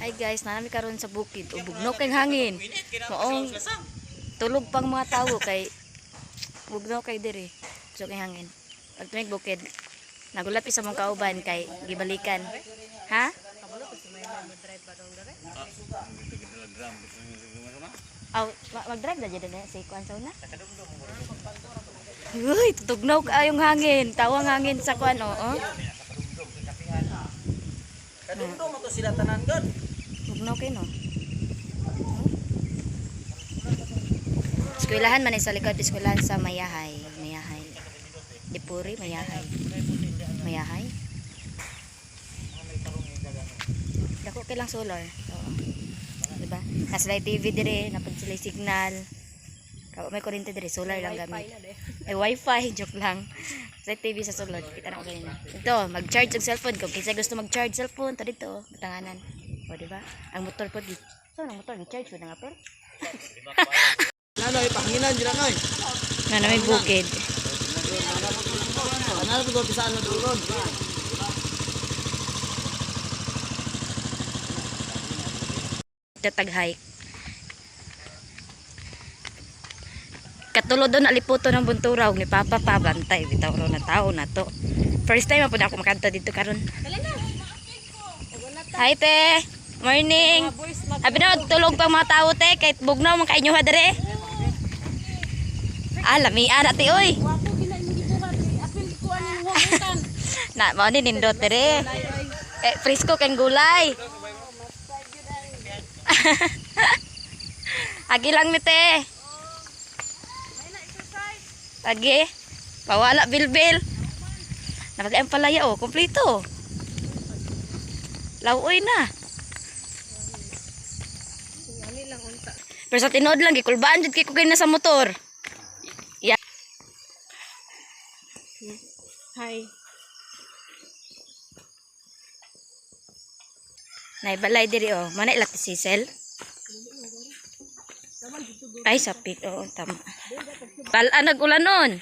Hi guys, naa mi karon sa bukid. Bugnaw kay hangin. Maong tulog pang mga tawo kay bugnaw kay diri. So kay hangin. Pag tumig bukid, nagulat sa mong kauban kay gibalikan. Ha? Aw, mag-drive na dyan na sa ikuan sa una. Uy, tutugnaw kaayong hangin. Tawang hangin sa kuan, oo. Kadumdum mo to sila tanan god. Bugnaw kayo, no? Eskwelahan man ay sa likod, eskwelahan sa Mayahay. Mayahay. Dipuri, Mayahay. Mayahay. Dako kay lang solar. Oo. Diba? Nasa TV dire, napad sila signal. Kawa may kuryente dire, solar lang gamit. Ay, wifi, joke lang. Sa TV sa sulod, kita na ko kanina. Ito, mag-charge ang cellphone. Kung kinsa gusto mag-charge cellphone, to dito, batanganan. O, di ba? Ang motor po dito. So, ang motor, ni-charge ko na nga, pero. Nanoy pahanginan jud noy. Na na may bukid. Ano ko bisaan na duron. Tatag-hike. Katulod doon, aliputo ng bunturaw ni Papa pa, bantay. Bitaw raw na tao na to. First time po na ako makanta dito karon. Hi, te! Morning! Abi na, tulog pang mga tao, te. Kahit bugnaw, mga kainyo ha, dere. Ah, lamian na, te, oy. Wapo gina imo gibuhat eh. Apil ko ani huwagutan. Na, mao ni nindot, dere. Eh, presko kang gulay. Agi lang mi, te. Agi. Pawala, bilbil. Napagay ang palaya, oh. Kompleto. Lawoy na. Ani lang unta. Pero sa tinuod lang, gikulbaan jud kay ko kay nasa motor. Yeah. Hi. Naibalay diri oh. Mana ilak ti sisel? Ay, sapik. Oo, tama. Pala nag-ulan nun.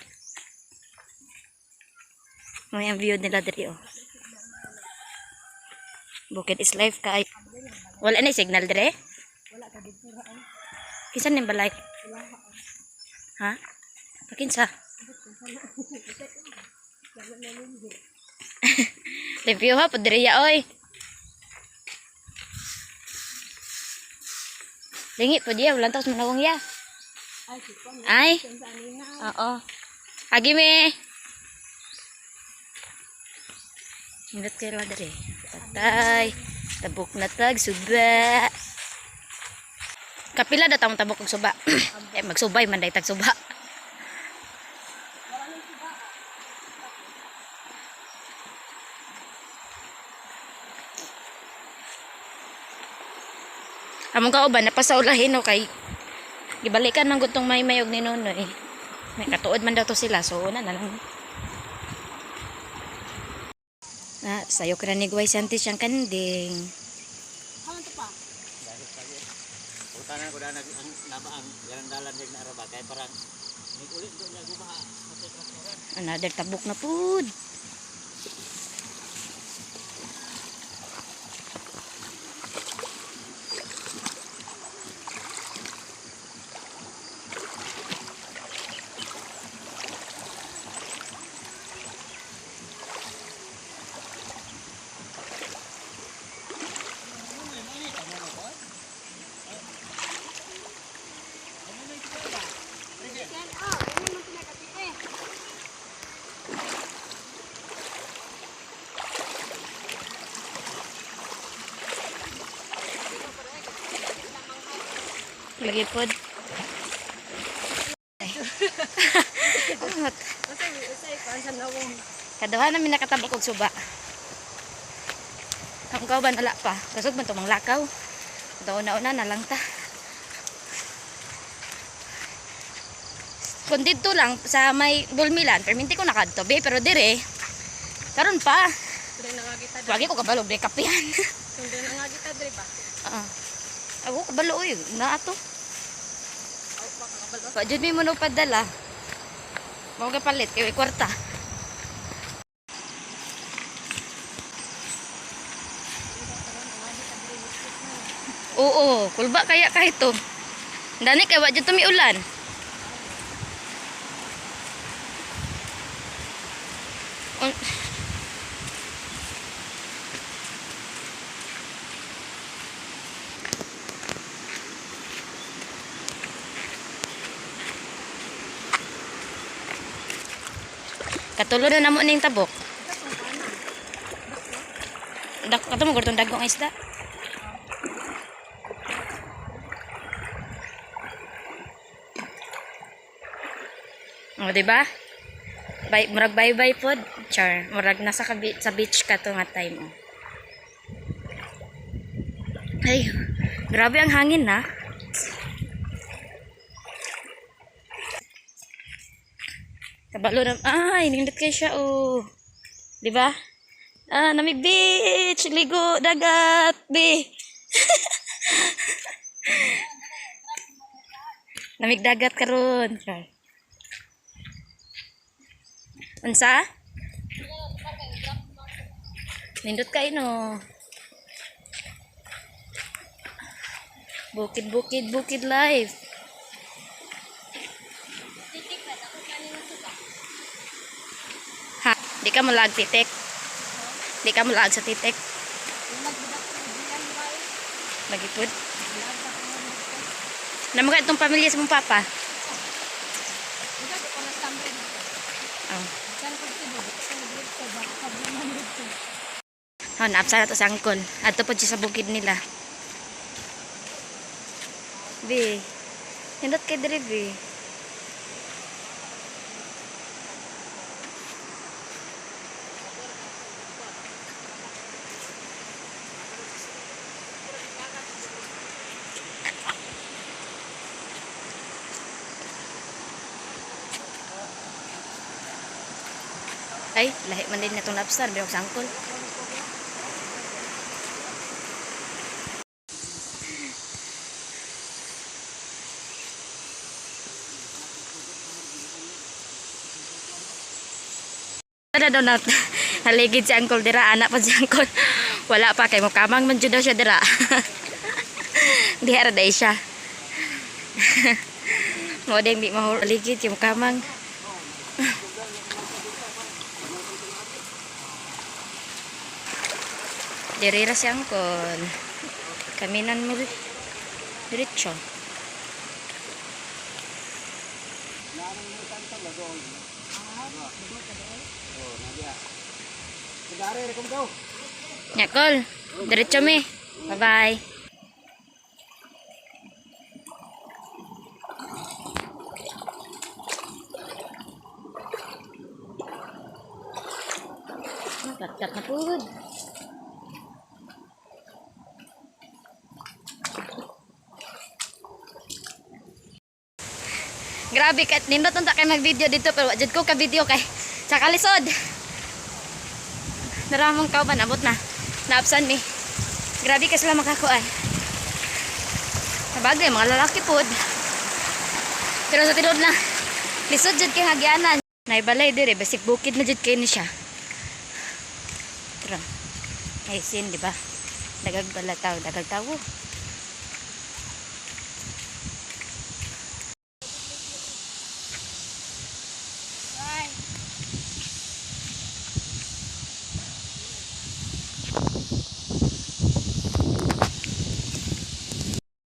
May ang view nila diri oh. Bukid is life ka ay. Wala na signal dire? Wala ka dito ra. Kisan ning balay? Ha? Pakinsa? Review ha, padriya oy. Lingi po diya, walang taos manawang ya. Ay, sipon. Ay, Sa anina. oo. Agi me. Ingat kayo lang dere. Patay. Tabok na tag, suba. Kapila na tamong tabok og suba. Eh, magsubay man day tag suba. Among kauban napasaulahin no kay gibalikan man gud tong may og ni Nonoy. May katuod man daw to sila so una na lang. Na sayo ka na ni Guay Santi siyang kanding. Haman to pa. Utanan ko na ang nabaang dalan dig na araba kay parang nigulit do niya gubaha. Another tabok na pud. Yan ah, ini man pinakati eh. Lagi pod. Usay usay kuan sa nawong. Kaduha namin nakatabok og suba. Ang kauban ala pa. Kasog man tumang lakaw. Una-una na lang ta. Kung dito lang sa may Bulmilan, perminti ko nakadto be, pero dire karon pa. Dre na nga kita dre. Wagi ko kabalo bre kapihan. Kung dre na nga kita dre ba. Oo. Ako kabalo oy, na ato. Aw baka kabalo. Wa jud mi mo no padala. Mao ka palit kay way kwarta. Oo, kulba kaya kahit to. Dani kay wa jud tumiulan. Katulo na namo ning tabok. Dak kato mo gurtong dagko ang isda. O, di ba? Bye, murag bye-bye pod. Char, murag nasa ka sa beach ka to nga time. Oh. Ay, grabe ang hangin na. Kabalo na. Ay, nindot kay siya oh. Di ba? Ah, namig beach, ligo, dagat, be. Namig dagat karon. Char. Unsa? Nindot kay no. Bukid, bukid, bukid life. Ha, di ka malag titik. Di ka malag sa titik. Lagi pud. Namo ka itong pamilya sa mong papa. Oh. Oh, naapsa na to sa angkol. Adto po siya sa bukid nila. Bi. Nindot kay diri, bi. Ay, lahi man din na itong lobster, bilog sa angkol. Ano daw na haligid si Uncle dira, anak pa si Uncle. Wala pa kay mukamang man jud daw siya dira. Diha ra day siya. Mo ding di mahuligid kay mukamang. Diri ra si Uncle. Kaminan mo diretso. Nyakol, diretso mi. Bye-bye. Kat-kat na pud. Grabe kat nindot unta kay mag-video dito pero wa jud ko ka video kay sa kalisod. Naramong kauban abot na. Naabsan mi. Grabe ka sila makakuan. Sabagay mga lalaki pod. Pero sa tinuod lang, lisod jud kay hagyanan. Naibalay dire basig bukid na jud kay ni siya. Tara. Ay sin, di ba? Dagag bala tao, dagag tawo.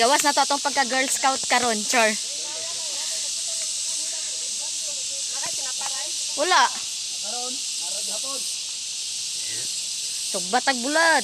Gawas na to atong pagka Girl Scout karon, char. Wala. Tugbatag bulad.